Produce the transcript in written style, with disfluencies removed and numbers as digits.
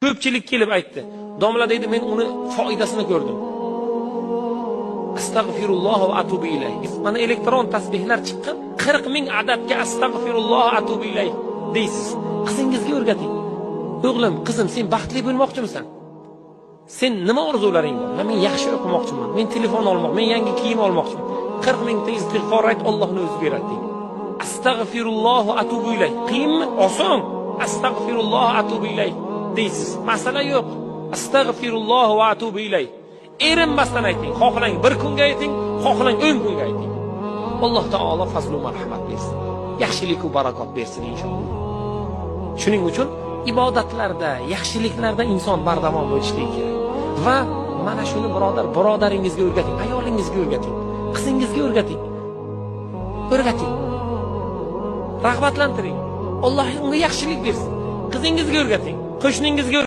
Ko'pchilik kelib aytdi. Domla deydi, men uni foydasini ko'rdim. Astag'firulloh va atubu ilayh. Mana elektron tasbihlar chiqqan, 40 ming adadga astag'firulloh va atubu ilayh deysiz. Qizingizga o'rgating. O'g'lim, qizim, sen baxtli bo'lmoqchimisan? Sen nima orzularing bor? Men yaxshi o'qimoqchiman, men telefon olmoq, men yangi kiyim olmoqchiman. 40 mingta istig'for ayt, Allohning o'zi beradi deng. Astag'firulloh va atubu ilayh. Qiyinmi? Oson. Astag'firulloh va atubu ilayh deysiz. Masala yo'q. Astag'firulloh va atubu ilayh. Erinmasdan ayting. Xohlang bir kunga ayting, xohlang 10 kunga ayting. Alloh taolo fazl va marhamat bersin. Yaxshilik va barakot bersin inshaalloh. Shuning uchun ibodatlarda, yaxshiliklarda inson bardavom bo'lishligi kerak. Va mana shuni birodar, birodaringizga o'rgating, ayolingizga o'rgating, qizingizga o'rgating. O'rgating. Rag'batlantiring. Alloh unga yaxshilik bersin. Qizingizga o'rgating, qo'shningizga.